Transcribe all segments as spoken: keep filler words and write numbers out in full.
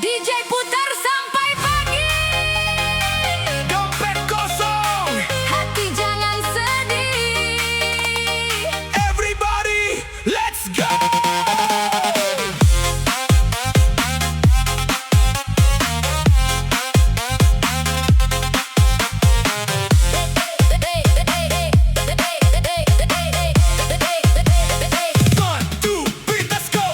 D J putar sampai pagi. Dompet kosong. Hati jangan sedih. Everybody, let's go. One, two, three, let's go.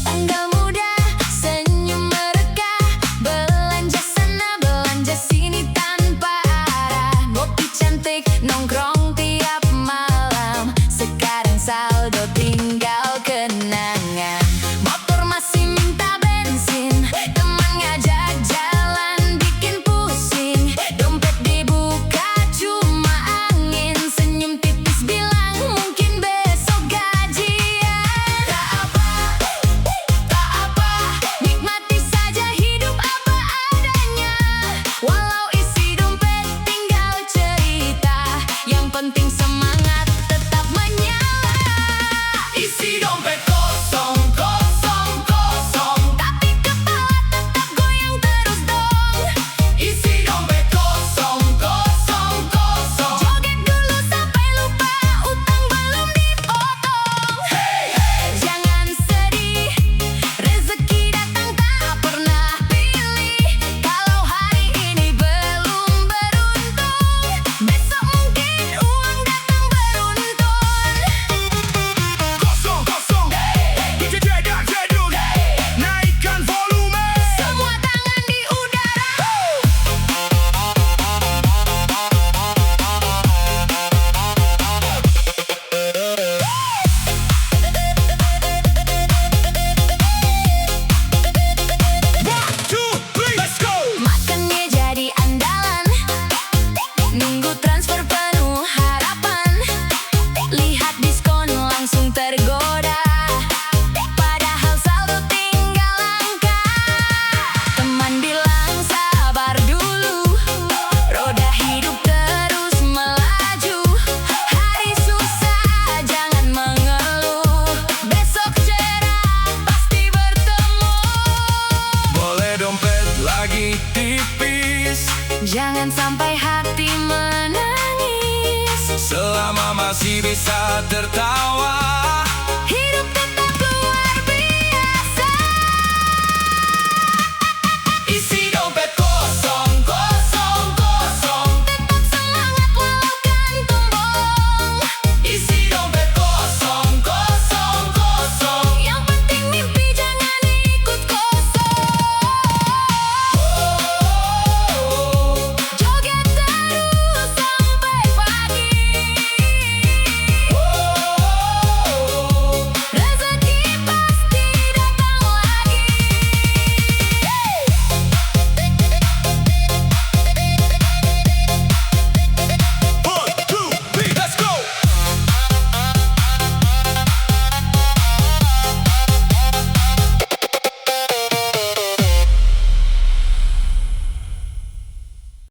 Tanggal muda, senyum merekah, belanja sana, belanja sini tanpa arah. Ngopi cantik, nongkrong tiap malam. Sekarang saldo tinggal kenangan. Motor masih minta bensin, teman ngajak jalan bikin pusing. Dompet dibuka cuma angin, senyum tipis bilang mungkin besok gajian. Tak apa, tak apa, nikmati saja hidup apa adanya. Walau isi dompet tinggal cerita, yang penting semangat tetap menyala. Isi dompet kosong, kosong, kosong. Tapi kepala tetap goyang terus dong. Isi dompet kosong, kosong, kosong. Joget dulu sampai lupa, utang belum dipotong. Hey, hey. Jangan sedih, rezeki datang tak pernah pilih. Kalau hari ini belum beruntung, besok mungkin uang datang beruntun. Kosong, kosong. D J Jedun, naikkan volume. Semua tangan di udara. One, two, three, let's go. Makannya jadi andalan. Nunggu transfer penuh harapan. Lihat diskon langsung tergoda. Padahal saldo tinggal angka. Teman bilang sabar dulu. Roda hidup terus melaju. Hari susah jangan mengeluh. Besok cerah pasti bertemu. Boleh dompet lagi tipis. Jangan sampai hati menangis. Selama masih bisa tertawa.